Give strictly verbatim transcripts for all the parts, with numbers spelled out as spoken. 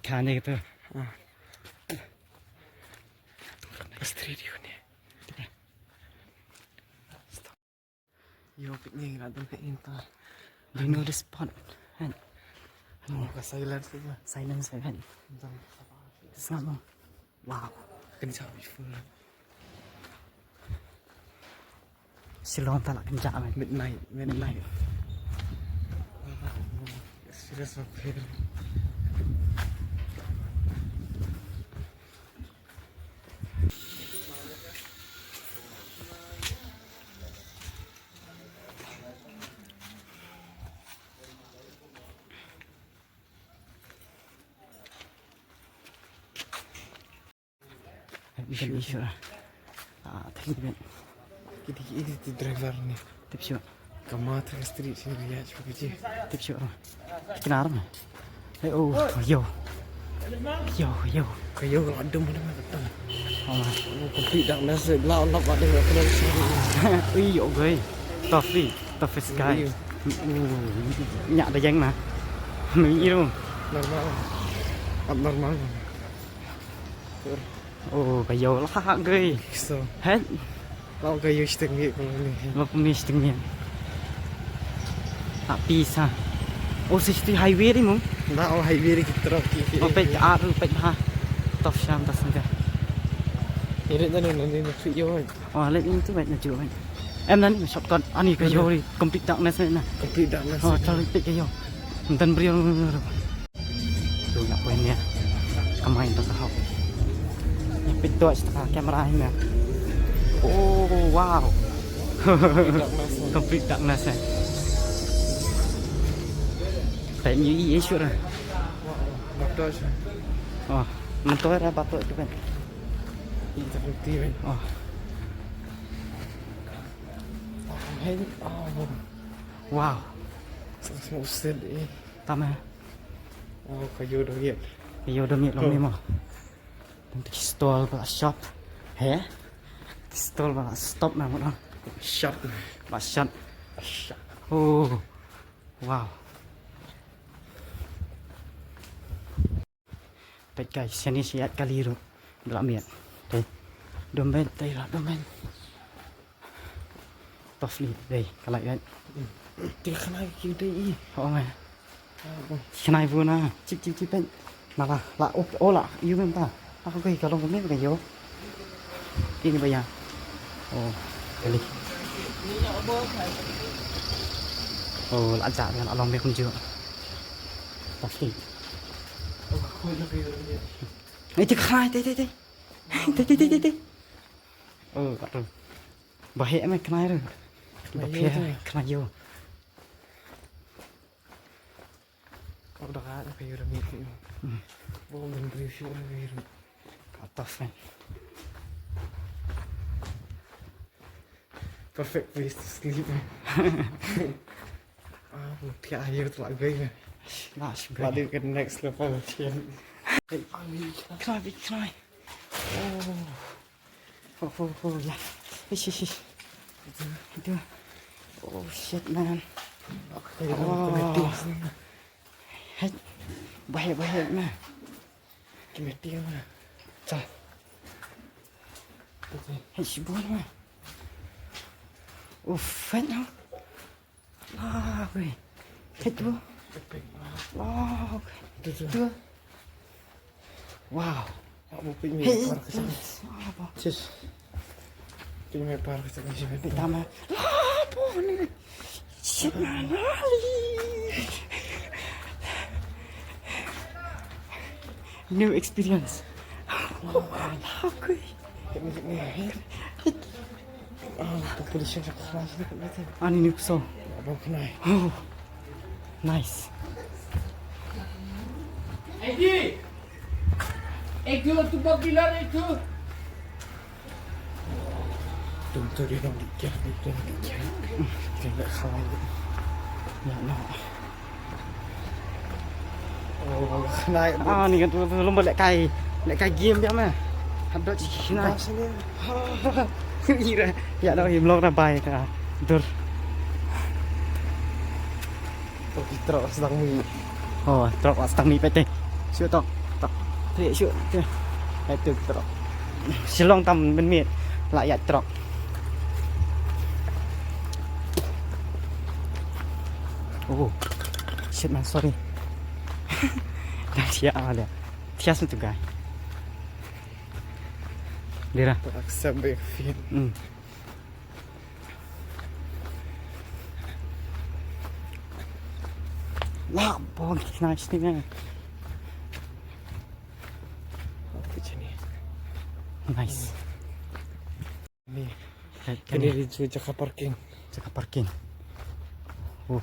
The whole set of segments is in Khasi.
Khane gitu. Pastri di ne. Yo, picnic la dun ka inta. Do you know the spot? Kan? Oh, ka silence tu. Silence kan? Tang. Terus ngam. Wow. Kan sa beautiful. Shillong ta la kynjah, man. Midnight, midnight. Serious, okay. Kan issue. Ah, thank you, man. Kiti, kiti, kiti driver ni. Tip shu. Kama tha street sini ya, shu kiti. Tip shu. Kena arah. Hey, oh, yo. Yo, yo. Kayo kalau ada mana mana kata. Oh, man. Oh, complete darkness, la la ada kena. Ui, yo, guy. Tough, tough is guy. Nyak da jeng na. Ni iru. Normal. Abnormal. Oh, kayo lah, guy. So. Hen. Lau kayo shiteng ni ko ni. Lau kumi shiteng ni. Tapi sa. Oh, sa shiteng highway ni mo. Na, oh, highway ni kita ki. Oh, pet ar, pet ha. Tough sham tas ni ka. Ini na ni na ni na tu yo. Oh, let ni tu pet na ju pet. Em na ni shortcut. Ani kayo ni complete darkness ni na. Complete darkness. Oh, chal pet kayo. Dan brio. Tu nak poin ni. Kamai tu ka hok. Pit tu sa ka kamera ni. Oh, wow. Complete darkness eh. Time you eat sure. Batos. Oh, mentor apa tu kan? Ini tak bukti kan? Oh. Hey, oh. Wow. Sa smooth eh. Tama. Oh, kayo dong yet. Kayo dong yet long ni mo. Tang ki stall ba shop. He? Ki stall ba stop na mo. Shop. Ba shop. Shop. Oh. Wow. Peit guys, shane shi ïaid kali ruh. Ba la miet. Te. Dum ben, te la dum ben. Tough li, dei, ka lait lait. Te khnai ki dei i. Ho ngai. Khnai bu na, chip chip chip peit. Na la, la ok, o la, ïu mem ta. Ako kai ka long mem ka ïo. Ini ba ïa. Oh, kali. Oh, la ja, la long mem kumjuh. Tough li. Ei, te khnai, te, te, te. Te, te, te, te, te. Oh, ka tu. Ba heh me khnai ru. Ba heh khnai ïo. Oh, da ka ïo da mi. Hmm. Bo ben brief ïo da mi. Ka tough, man. Perfect place to sleep. Ah, pia air tu lah gay. Lah, shu gay. Lah, dia ke next level, Chin. Hey, cry, big cry. Oh. Oh, oh, oh, yeah. Ish, ish, ish. Itu. Oh, shit, man. Okay, oh. Hey, bahaya, bahaya, man. Ki meti ma. Cha. Hei, shi bun ma. Uff, hei, no. Ah, okay. Hei, tu. Ah, okay. Tu, tu. Tu. Wow. Hei. Sis. Pynmih par ka sani. Pynmih par ka sani. Pynmih par ka sani. Shit, man. New experience. Okay. Population sa kelas ni kat mata. Ani ni kusong. Abang kenai. Oh. Nice. Eddie! Eddie, tu popular itu. Tum tu dia dong dikit, dia dong dikit. Dia nak kawan. Ya, no. Oh, naik. Ah, ni kan tu, tu lum lehkai. Lehkai game dia mah. Hadot sih naik. Ira. Ya, dah game long dah bai ka. Dur. Oh, trok sedang mi. Oh, trok sedang mi pete. Siap tok. Shu te. Ai tu trok. Shillong tam mynmiet la ïaid trok. Oh shit man, sorry. Dah siap ah dia. Thias tu guy. Dira. Accept by your feet. Hmm. Lah, bong nice ni man. Nice. Ni. Kane dei jaka parking. Jaka parking. Oh.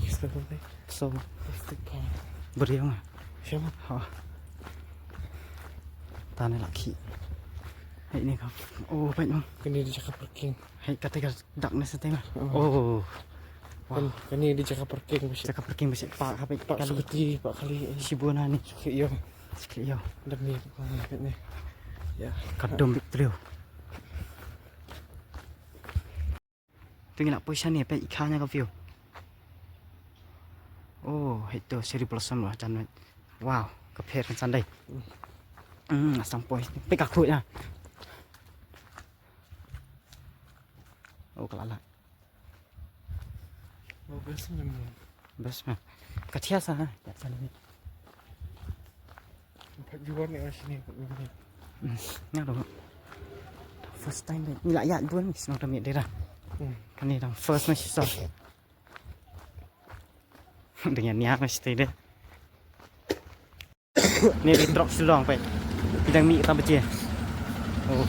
Yes, kata tadi. So. Plastic bag. Beriang ah. Siapa? Ha. Tane laki. Hai ni kau. Oh, baik noh. Kane dei jaka parking. Hai kata ka darkness tadi mah. Oh. Wah. Kan kane dei jaka parking besi. Jaka parking besi pak hape pak kali. Sekali pak kali. Shibun ani. Sekali yo. Sekali yo. Demi apa ni? Ya. Kadom big trio. Tu ngi la poi shane peit i kha ïa ka view. Oh, hei tu cherry blossom lah jan. Wow, ka pher kan sandai. Hmm, asam poi. Peit ka khuid na. Oh, ka la la. Oh, best man. Best man. Ka thiah sa ha. Ya sa ni. Pat juan ni ashi ni pat juan ni. Hmm, nga dong. First time deh. Ni la ïaid bun ni shnong tam ïaid dera. Hmm. Kane dang first na shisha. Dang ïaid nia na shisha deh. Ni dei trok Shillong peit. Ki dang mih tam baje. Oh.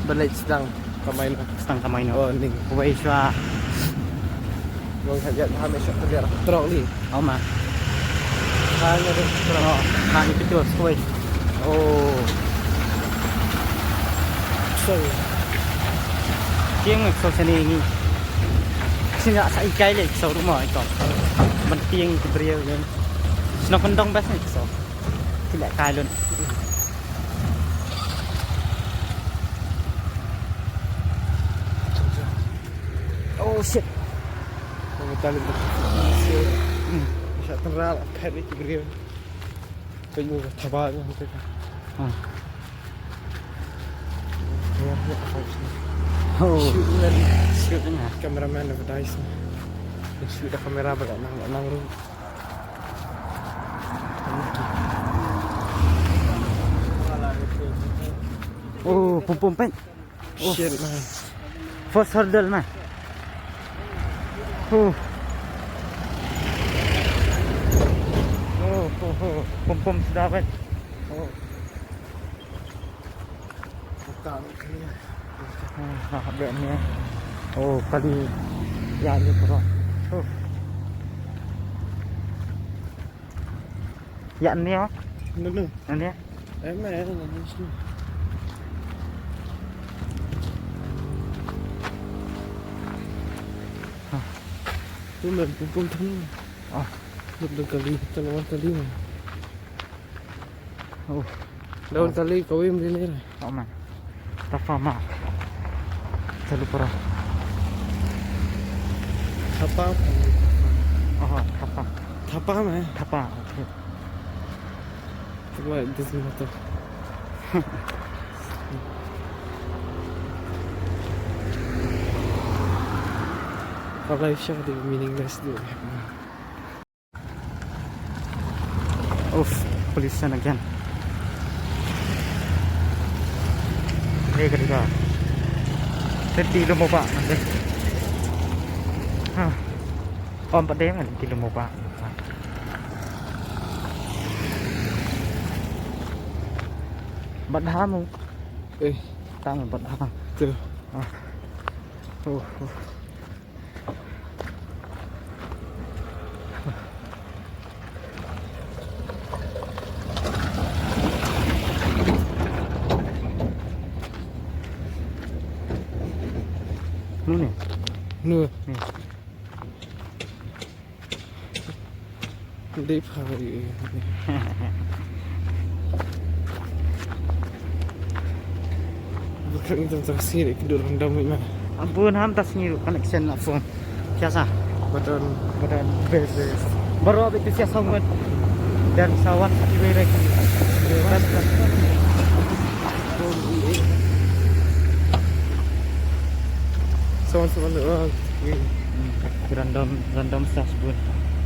Balei sdang kamai na. Sdang kamai na. Oh, ning. Wei shwa. Wang hajat ha me shwa kuliah trok li. Oh ma. Ha ni dei trok. Oh, ha ni betul sekoi. Oh. Sorry. Tieng me so sini ni. Sini sa ikai le so rumah itu. Ban tieng ke beriau ni. Sino kendong bas ni so. Ki leh kai lun. Oh shit. Oh, talim. Hmm. Sa tynral phet ni ki briew. Ka yu ka thaba nya te ka. Hmm. Oh. Shoot ngan. Shoot ngan. Cameraman of dice. Shoot the camera ba nang nang ru. Oh, pum pum pet. Oh. Shit, man. First hurdle, man. Oh. Oh, oh, oh. Pum pum sudah, man. Oh. Buka ni. Ah, ah, bad ni. Oh, kali. Ya, ni pura. Oh. Ïa ni oh. Nunu. Ni. Eh, ma, eh, nunu sini. Ha. Tu men pum pum tu. Ah. Nunu kali, tu lawan kali. Oh. Daun kali kawim di ni. Oh man. Tafa ma. Terlalu parah. Thapa. Oh, thapa. Thapa ma. Thapa. Okay. Coba di sini tu. Kalau Aisyah dia meaningless dia. Uff, pollution again. Ni ka dei ka. Teti lu mo ba nanti. Ha. Om pa dei man ti lu mo ba. Bad ha mo. Eh. Tang bad ha. Tu. Ah. Oh, oh. Nu ni? Nu. Ni. Dei pha ri. Bukan itu tak sih, itu rendam ni mah. Ampun, ham tas ni connection la phone. Siasa. Badan. Badan. Best. Best. Baru habis tu siasa umat. Dan sawat di Weirek. Someone, someone, uh, wait. Hmm, random, random sas bun.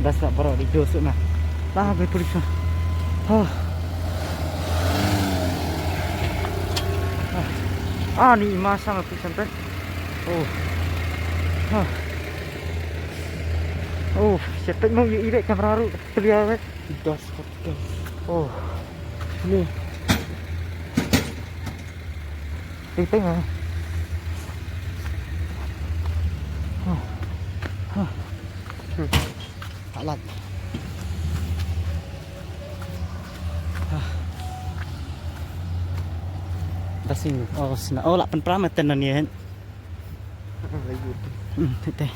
Bas tak baru di dos na. Lah, gue tulis na. Hah. Ah, ni masa nggak tulis sampai. Oh. Hah. Oh, siapa mau yuk ibe kamera ru clear, weh. Dos, dos. Oh. Ni. Titing, ah. Huh. Huh. Hmm. Alat. Ah. Dasing. Oh, sna. Oh, lah pynpra meten na ni, hen. Hmm, te, te.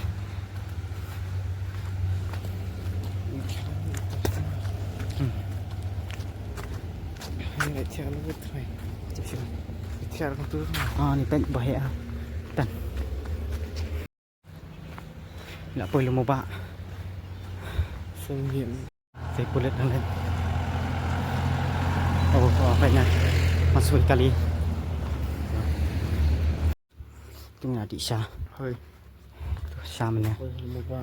Hmm. Ah, ni peit ba heh, ah. Tan. La poi lum ba. Te pulit na leh. Oh, oh, peit na. Masuk kali. Tu nga di sha. Hoi. Tu sha mane. Hoi, lum ba.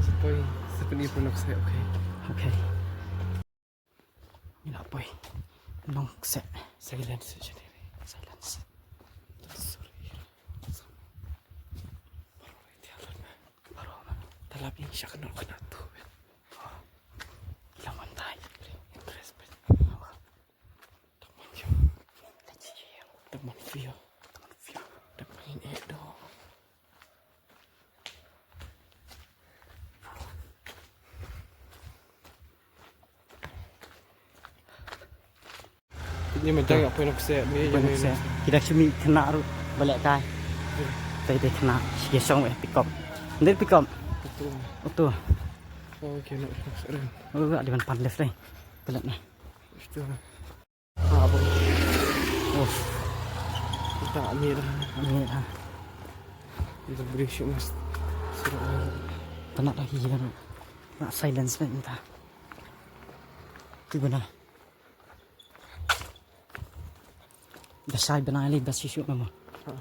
Sepoi, sepoi ni pun ok, ok. Ok. Ngi la poi. Nongkseh. Silence, jadi. Silence. Sorry. Baroh. Baroh. Te lap ïa sha kano kano tu. Oh. Ïa la man tai. Respect. Oh. Tak man ïa. Tak man fio. Tak man fio. Tak man eh do. Ni mynta nga poi nongkseh, ni poi nongkseh. Ki da shu mih khynnah ruh ba lehkai. Te dei khynnah, ïa shong wei pickup. Ndei pickup. Auto. Auto. Oh, ki nongkseh. Oh, dei ban pan left dei. Pelet na. Itu. Ah, bang. Oh. Kita ambil lah. Ambil lah. Kita beri show mas. Suruh. Kena lagi kan. Nak silence ni minta. Ki guna. Da shai bnai li da shisha nama. Ha.